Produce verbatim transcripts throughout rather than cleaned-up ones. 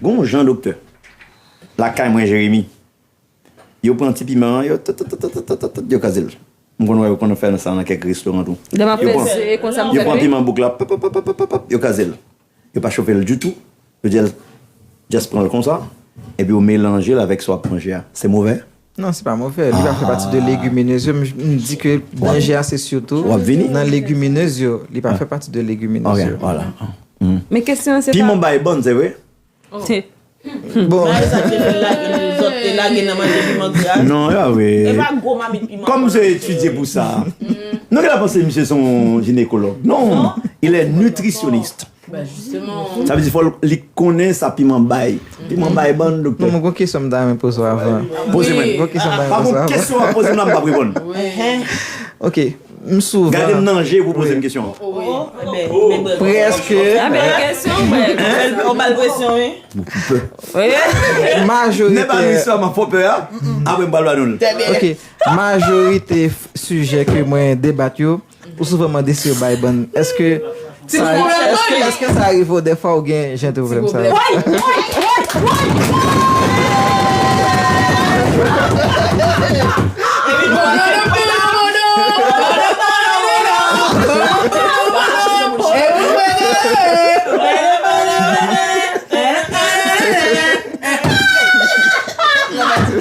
Gon jan doktè. Lakay mwen Jeremi. Yo pran ti piman an, yo t, t, t, yo kraze l. M konn wè yo konn fè sa nan kèk restoran tou. Lè m ap Yo pran, fè, konsa m yo fè pran wi. Piman bouk la, pap, pap, pap, pap, pap, yo kraze l. Yo pa chofe l ditou. Yo di l, just pran l konsa, epi yo melanje l avèk sa w ap manje a. Se move? Non, se pa move. Li pa fè pati de legiminez yo. M, m di ke danje a se sitou W ap vini? Nan legiminez yo. Li pa fè pati de legiminez Ok, yo. Vwala. Mm. Men kesyon an se Piman pa bay bann, se vre? Bon. Bagay sa te fè lage nou, zòt te lage nan manje piman gras. Non, e pa vre. E pa gwo mamit piman Kòm gras. Se etidye pou sa. Nou genlè panse misye se yon jinekològ. Non, il est nutritionniste. Ben, justement. Sa vle di fò li konnen sa piman bay. Piman bay bann doktè. Non, mwen gon kesyon m ta renmen poze w avan. Poze mwen. Gon kesyon m ta renmen Pa poze w gon avan. Kesyon w ap poze m la, m p ap reponn. Ok. M souvan Gade m nan je pou poze m kesyon an. Wi. Oh, men, men, men, Prèske. Ah, men kesyon, mwen. Ou bal presyon, wi. Wi. Majorite Nèg pa nou istwa m ap fè pè a. Apre m pral ba nou l. Ok. Majorite f- sijè ke mwen debat yo, ou souvan mande si yo bay bann. Èske Ti sa, pwoblèm èske, mwen. Èske sa rive w dèfwa ou gen jan de pwoblèm sa? Ti pwoblèm.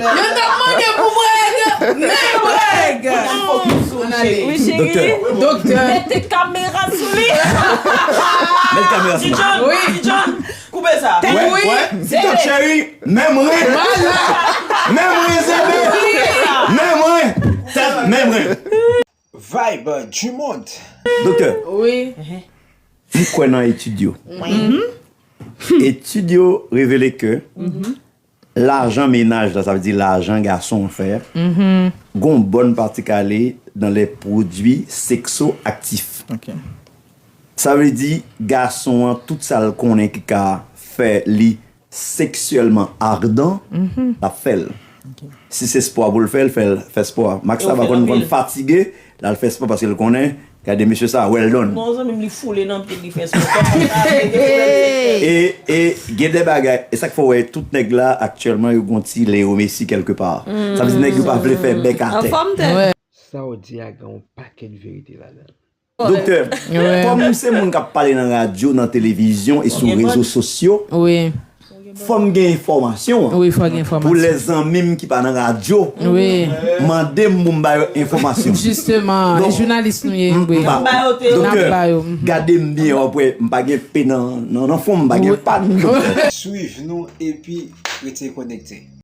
Yo t ap mande pou Brèg. Men Brèg. Ann ale. Wi, cheri. Doktè. Doktè. Mete kamera sou li. Met kamera sou mwen. Wi. Ti John, koupe sa. Wè, wè, ti John cheri, menm ren. Vwala. Menm ren, zebe. Menm ren. Tèt, menm ren. Vibe du monde. Doktè. Wi. M kwè nan etid yo. Etid yo revele ke lajan menaj la, sa vle di lajan gason an fè, gon bòn pati k ale dans les produits sexo-actifs. Ok. Sa vle di gason an, tout sa l konnen ki ka fè li seksyèlman ardan, l ap fè l. Si se spò pou l fè, l fè l, fè spò a. Max la pa konn konn fatige, l al fè spò paske l konnen, gade mesye sa, well done. Non, zanmi m, li foule nan pye, li fè spò. E, e gen de bagay, e sa k fè w wè tout nèg la aktyèlman yo gon ti Leo Messi kèlkepa. Sa vle di nèg yo pa vle fè bèk atè. Anfòm tèt. Sa w di a gen yon pakèt verite ladan l. Doktè, kòm se moun k ap pale nan radyo, nan televizyon e sou rezo sosyo, fò m gen enfòmasyon an. Wi, fò gen enfòmasyon. Pou lè zanmi m ki pa nan radyo, mande m pou m ba yo enfòmasyon. Jisteman, e jounalis nou ye, wi. N ap ba yo. Doktè, gade m byen, w ap wè, m pa gen pe nan, nan, nan fon, m pa gen pa n, doktè. Swiv nou epi rete konekte.